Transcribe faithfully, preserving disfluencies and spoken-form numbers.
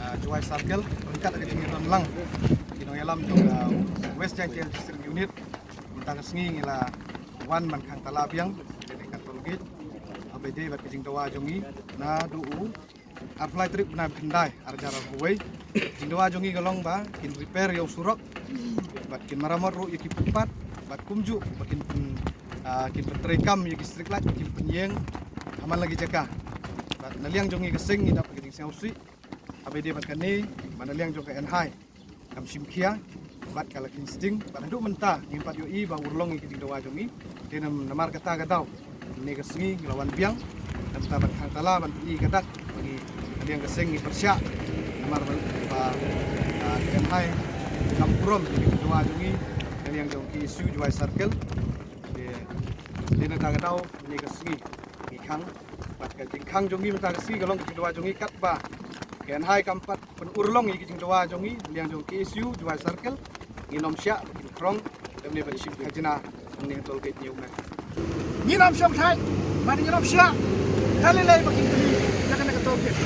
Ah, Jowai Circle, ryngkat ka jingïadon lang ki nongïalam jong, ah, West Jaintia District Unit. Mynta ka sngi ngi la wan man khang tala biang, ka dei ka toll gate. Haba ïadei bad ka jingdawa jong ngi naduh u arphew lai tarik bnai ba khyndai, arhajar arphew wei. Jingdawa jong ngi ka long ba kin repair ïa u surok bad kin maramot ruh ïa ki footpath bad kumjuh ba kin pyn, ah, kin pyntreikam ïa ki street light, kin pynïeng ha man la ki jaka. Bad na liang jong ngi ka seng ngi dap ka jingsngewsih. Haba ïadei bad kane, ba na liang jong ka N H I kam shim khia bad ka la kheiñ sting, bad haduh mynta ngim pat ïohi ba urlong ïa ki jingdawa jong ngi. Te nam-, namar kata ka daw, kane ka sngi ngi la wan biang, namar ban khang tala ban pyni ka dak ba ngi, na liang ka seng ngi pyrshah, namar ba, ba, ah, ka N H I kam burom ïa ki jingdawa jong ngi na liang jong K S U Jowai Circle. Te, te na kata ka daw, kane ka sngi ngi khang, bad ka jingkhang jong ngi mynta ka sngi ka long ka jingdawa jong ngi katba ka N H I kam pat pynurlong ïa ki jingdawa jong ngi, liang jong K S U Jowai Circle, ngin ym shah ba kin krong, lymne ba kin shim khajna hangne ha toll gate New Meng. Ngin ym shah thait, bad ngin ym shah da lei lei ba kin pynïeng ïa kane ka toll gate.